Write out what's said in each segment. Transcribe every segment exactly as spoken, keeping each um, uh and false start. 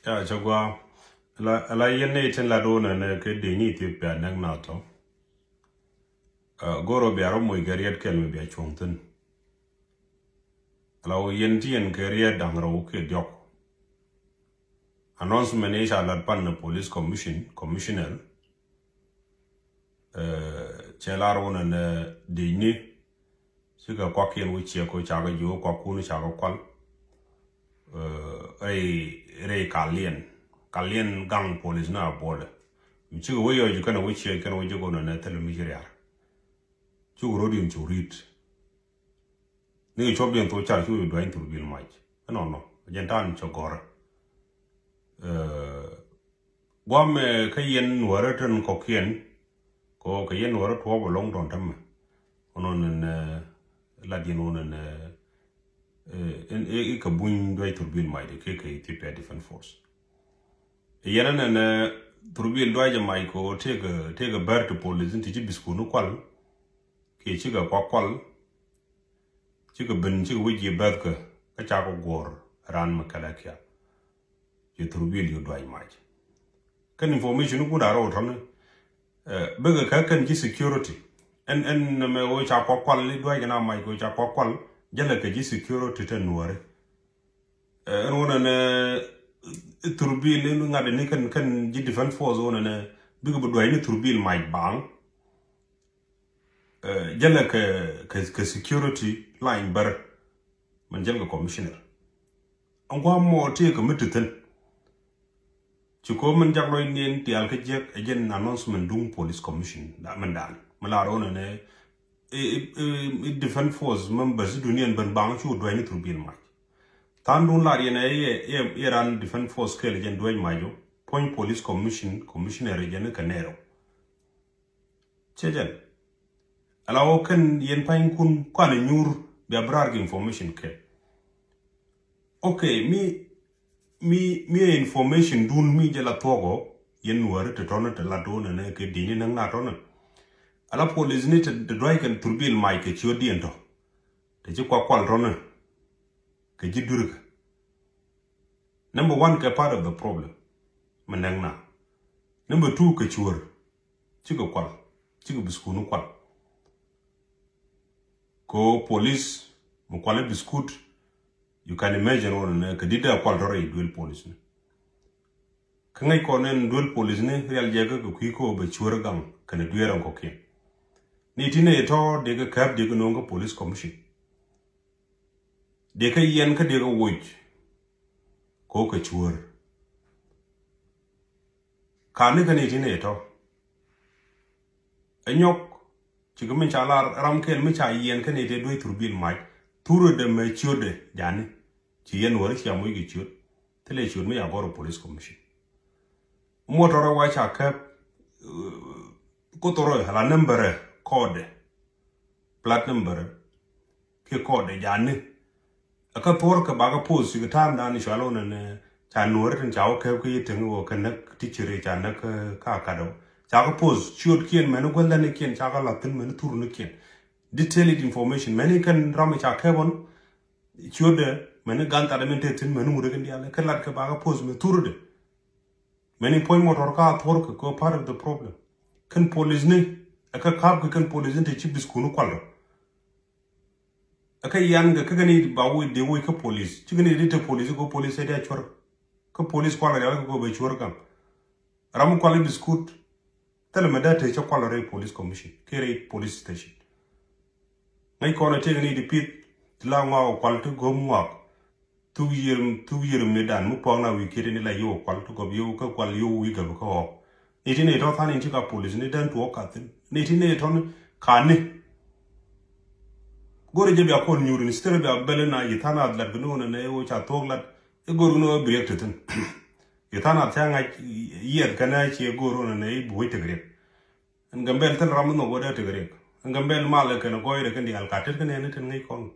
Ya cɛ gua. Ala yɛn ni tin la do̱n ɛn kɛ dee ni Ethiopia nɛk na tɔ. Goro bia rɔ moc kɛ riɛt kɛl mi bia cuɔ̱ŋ thin. Ala wä yɛn ti yɛn kɛ riɛt daŋ rɔ wä kɛ diɔk. Announcement ni ca lat pan ni police commission, commissioner. Cɛ lar wä nɛ nɛ dee ni. Cikɛ kuak yɛn wä ciɛ ko cakɛ ji̱ wä kuak kun cakɛ kual. Rɛy rɛy kal yɛn kal yɛn gaŋ police na buɔlɛ. Mi cikɛ wä yɔc kɛn wä ciɛ kɛn wä ji̱ ko nɛ nɛ thil mi ci riar. Cuk ro̱d yɛn cuk ri̱t. Ni kɛ cuɔp diɛn thok car cuk duany thurbil mac. Ɛnɔnɔ jɛn ta̱a̱n cɛ gɔrɛ. Guam kä yɛn wärä tɛn kɔkiɛn. Kɔ kɛ yɛn wärä tuɔɔp alɔŋ tɔn tämɛ. Ɔnɔ nɛn lat yɛn wä nɛn. Ikɛ buny duac thurbil mac de kɛ kɛ Ethiopia Defense Force. Yɛn nɛn thurbil duac mac kɔ tëëkɛ bɛr ti police ti ci biskun kual. Kiɛ cikɛ kuak kual. Cikɛ ben cikɛ wec jiɛ bɛthkä kä cakɔ guɔ̱r ran mɛ kɛlɛ kia. Ci thurbil yut duac mac. Kɛn information kun da̱rɛ wä tɔni. Bikɛ kä kɛn ji̱ security. Ɛn ɛn mɛ wä ca kuak kual i̱ duac kɛn a mac kɛ wä ca kuak kual. Jälɛ kɛ ji̱ security te nuɔri. Ɛn wä nɛnɛ thurbil ni ŋa̱t ni kɛn kɛn ji̱ defense force wä nɛnɛ. Bikɛ bi duac ni thurbil mac baŋ. Jälɛ kɛ kɛ security line bär. Mɛn jälkɛ commissioner. Ɛn gua̱a̱ mɔ tëëkɛ mi ti thi̱n. Ci ko̱o̱m mɛn jak lɔc niɛn tial kä jiɛk ɛ jɛn announcement duŋ police commission mɛn daan mi lar ɣän ɛnɛ. Defense force members duniɛn ben baŋ cu duäny ni thurbil mac. Tha̱a̱ŋ duŋ lar yɛn ɛ yɛ ran defense force kɛɛl ɛ jɛn duäny mac ɔ. Puɔ̱ny police commission commissioner ɛ jɛn kɛ nɛɛrɛ. Cɛ jɛn. Ala wä kɛn yɛn pa̱nykun kuan nyuur bia bi raar kɛ information kɛ. Ok, mi mi mi information dun mi jɛ la thuɔkɔ yɛn nuɔri te tɔnä te la do̱n ɛnɛ kɛ dini näŋ na tɔnä. Ala police ni te duac kɛn thurbil mac kɛ ciöt diɛn tɔ. Te ci kuak kual tɔnä kɛ ji̱ durkä. Number one kɛ part of the problem. Mɛ näŋ na. Number two kɛ cuör. Cikɛ kual. Cikɛ biskun kual. Ko police mi kual i̱ biskut. You can imagine wä nɛ kɛ dit dee kual tɔrɛ i̱ duel police ni. Kä ŋäc kɔn ɛn duel police ni rial jɛ kä kɛ kui̱ ko bɛ cuör gaŋ kɛnɛ duer ɛn kɔkiɛn. Ni ti nɛ itɔ dee kɛ kɛp dee kɛ no̱o̱ŋ kä police commission. Dee kɛ yɛn kä dee kɛ woc. Ko kɛ cuör. Ka̱n ni kä ni ti nɛ itɔ. Ɛ nyɔk. Cikɛ min ca lar ram kɛl mi ca yiɛn kä ni tɛ duec thurbil mac. Thurɛ dɛ mɛ ciötdɛ jani. Ci yɛn wä ri cia moc kɛ ciöt. Thilɛ ciöt mi ca gɔr police commission. Muɔtɔrɛ wa ca kɛp. Kothorɛ ala nɛmbɛrɛ kɔɔdɛ. Plat nɛmbɛrɛ. Kiɛ kɔɔdɛ jani. Ɛ kä thuɔ̱r kɛ bakä poth cikɛ ta̱a̱n dan cual wä nɛnɛ ca nuɔ̱ɔ̱ri tin ca wä kɛp kä yi teŋ wä kɛ näk ti ciri ca näk kä kat wä ca kä poth ciötkiɛn mɛni guäldanikiɛn ca kä la̱thin mɛni thurnikiɛn. Detailed information mɛni kɛn ram ca kɛp ɔn. Ciötdɛ mɛni gan thaat min te thin mɛni ŋut kɛn diaal kɛ lat kɛ bakä poth mɛ thurudɛ. Mɛni puɔ̱ny mɔtɔr ka thuɔ̱r kɛ kɛ part of the problem. Kɛn police ni ɛ kä kap kɛ kɛn police ni te ci biskun kual rɔ. Ɛ kä yan kɛ kä kɛn i̱ ba woi dee woi kä police. Ci kɛn i̱ di te police kɛ police ɛ di a cuɔr. Kä police kual rial kɛ kɛ bɛ cuɔr gaŋ. Ram kual i̱ biskut. Thilɛ mɛ dee te cɛ kual rɛy police commission. Kɛ rɛy police station. Ŋäc kɔn ɛ tëëk ni di pith. Ti la ŋuak kual ti go̱m ŋuak. Thuk yier thuk yier mi dan mi puɔk na wi̱i̱ kiet ni la yio̱w kual ti gɔp yio̱w kä kual yio̱w wi̱i̱ gäp kä ɣɔk. Ni ti ni tɔ than in ti ka police ni dan tuɔɔk ka thin ni ti ni tɔ ni ka ni. Go̱ri jɛ bia kɔn nyuur ni ster bia bɛl na yi than a lat bi ni wun ni wo ca thuɔk lat. I go̱r ni wo bi riɛk ti thin. Yi than a thia ŋac yiɛth kɛn a cie go̱r wun ni bi wec tek riɛk. Ɛn Gambɛl thil ram mi nhɔk wä dee tek riɛk. Ɛn Gambɛl malɛ kɛn gɔɔydɛ kɛn diaal ka tet kɛn ɛn tin ŋäc kɔn.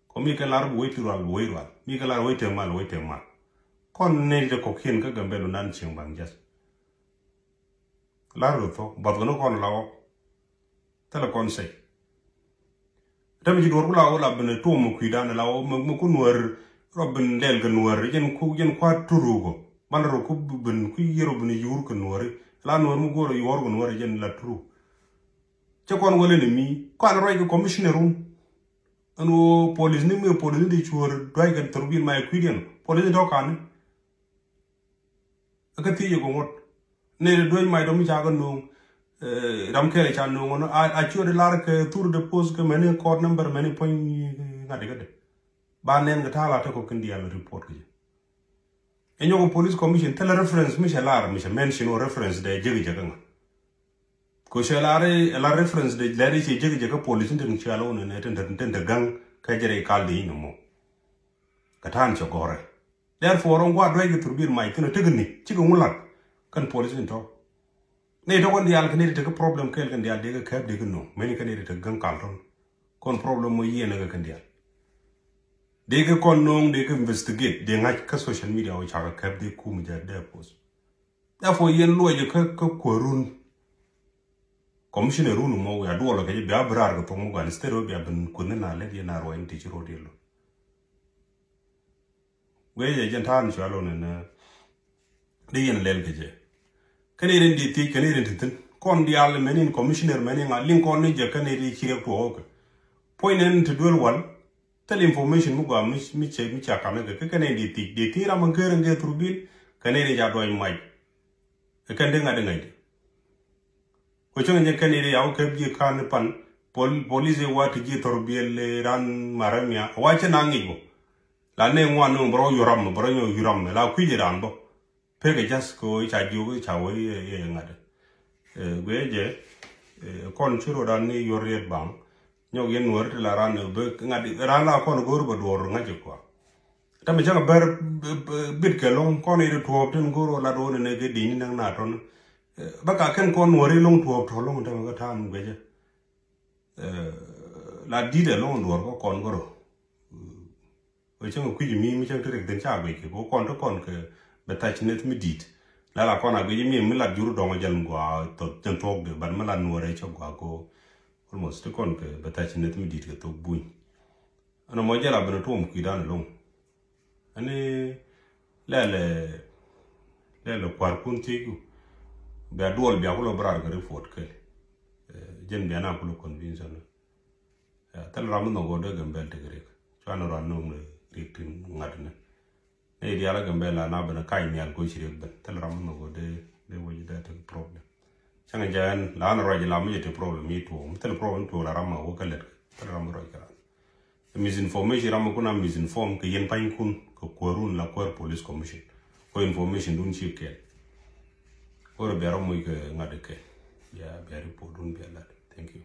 Kɔ mi kɛn lar bi wec ti rual bi wec rual. Mi kɛn lar wec te mal wec te mal. Kɔn nɛy te kɔkiɛn kä Gambɛl wä nan cieŋ baŋ jath. Lar rɔ thok bath kɛn kɔn la wä. Thilɛ kɔn sɛy. Tɛmɛ ci duɔr ku la wä la ben tuɔm mi kui̱dan la wä mi ku nuär rɔ ben lɛl kɛ nuär jɛn ku jɛn kuat turukɔ. Ban rɔ ku bin ku yɛr ɔ bin yuur kɛ nuɔri. La nuɔri mi go̱o̱r ɔ yuɔr kɛ nuɔri jɛn la turu. Cɛ kɔn wälɛ ni mi kɔn ruac kɛ commissioner run. Ɛn ɣöö police ni mi police ni ti cuɔr duac kɛ thurbil ma ɛ kui̱diɛn police ni tɔ̱ kani. Kä thiec kɛ ŋuɔ̱t ni ri duec mac dɔ̱ mi ca kɛ no̱o̱ŋ. Ram kɛɛl ca no̱o̱ŋ ɣän a ciöt lar kɛ thur de post kɛ mɛni court number mɛni puɔ̱ny ŋa̱t ikä de. Ba nɛn kɛ ta̱a̱ la tekɔ kin diaal report kɛ jɛ. Ɛ nyɔk police commission thilɛ reference mi cɛ lar mi cɛ mention ɔ reference de jek jek ŋa̱. Ko cɛ lar ɛ lar reference de lɛr i̱ cɛ jek jek kä police ni tin cɛ lo ni ne tin tin tin de gaŋ kɛ jɛ rɛ kal de ni mɔ. Kɛ ta̱a̱n cɛ gɔrɛ. Therefore ŋuan duec kɛ thurbil mac kɛn ɔ tekɛ ni cikɛ ŋu lat kɛn police ni tɔ. Ni tɔ kɔn diaal kɛn iri tekɛ problem kɛɛl kɛn diaal dee kɛ kɛp dee kɛ no̱o̱ŋ mɛni kɛn iri tekɛ gaŋ kal tɔn. Kɔn problem mɔ yieen kɛ kɛn diaal. Dee kɛ kɔn no̱o̱ŋ dee kɛ investigate dee ŋa̱c kä social media wä cakɛ kɛp dee kum jɛ dee post. Therefore yɛn luɔcɛ kä kä kuäärun. Commissioner run mɔ wiaa duɔlɔ kɛ jɛ bia bi raar kɛ thok mɔ guan state wä bia bin kuäni na lɛt yɛn a ruɔy ni ti ci ro̱o̱d yɛn lo. Wee jɛ jɛn ta̱a̱n cua lo nɛn di yɛn lɛl kɛ jɛ. Kɛn irin di thiec kɛn irin ti thin kɔn diaal mɛn in commissioner mɛn in ŋa liŋ kɔn ni jɛ kɛn irin ci rɛk tuɔɔk kɛ. Puɔ̱ny nɛn ti duel wal. Thil information mi gɔaa mi mi cɛ mi ca kamɛ kɛ kɛ kɛn in di thiec di thiec ram in ker in kɛ thurbil kɛn irin ca duɔc mac. Ɛ kɛn di ŋa̱t di ŋa̱c di. Ko cäŋ jɛ kɛn iri yaw kɛp ji̱ kan pan pol- police wa ti ji̱ thor biɛl ran maramia wa cɛ na ŋic bɔ. La ne ŋuan ni bɔrɔ yuram bɔrɔ nyɔ yuram la kui̱ ran bɔ. Pek ɛ jas ko ca jiok ca wä yɛ ŋa̱t. Guɛ jɛ kɔn ci rodan ni yuɔr riet baŋ. Nyɔk yɛn nuɔr ti la ran bɛ ŋa̱t ran la kɔn go̱r bɛ duɔr ŋa̱c kua. Tamɛ cakɛ bɛr bit kɛ loŋ kɔn iri tuɔɔp tin go̱r lat wä ni ne kɛ di̱ny ni näŋ na tɔn. Bä ka kɛn kɔn nuɔri loŋ tuɔɔk tɔ loŋ tämɛ kä ta̱a̱n guecä. La di̱t ɛ loŋ duɔr kä kɔn gɔrɔ. Wä cäŋ kui̱c mi mi cäŋ ti rik dhin ca guec kɛ kɔ kɔn ti kɔn kɛ bɛ thac neth mi di̱t. La la kɔn a guec mi mi lat jur dɔŋ jɛl gua thok jɛn thuɔk de ban mi lat nuɔrɛ cä gua ko. Almost ti kɔn kɛ bɛ thac neth mi di̱t kɛ thok buny. Ɛn mɔ jɛl a ben tuɔm kui̱dan loŋ. Ani lɛlɛ lɛlɛ kua̱r kun thiec ku. Bia duɔl bia kulo brar kɛ report kɛl. Jɛn bia na kulo convince ni. Thil ram mi nhɔk dee Gambel tek riek. Cuan ran nong riek tin ŋat ni. Ni dial Gambel la na ben kac nial ko ci riek ben. Thil ram mi nhɔk dee dee wajɛ dee tek problem. Cäŋ jɛ ɛn la an ruac la mi jɛ tek problem yi tuɔm. Thil problem tuɔm la ram ma wä kɛ lɛt. Thil ram mi ruac kɛ ran. Misinformation ram mi kun a misinform kɛ yɛn pa̱ny kun kɛ kuäärun la kuäär police commission. Ko information dun ci kɛl. Ko rɛ bia ram moc kɛ ŋa̱t kɛ. Bia bia report dun bia lat. Thank you.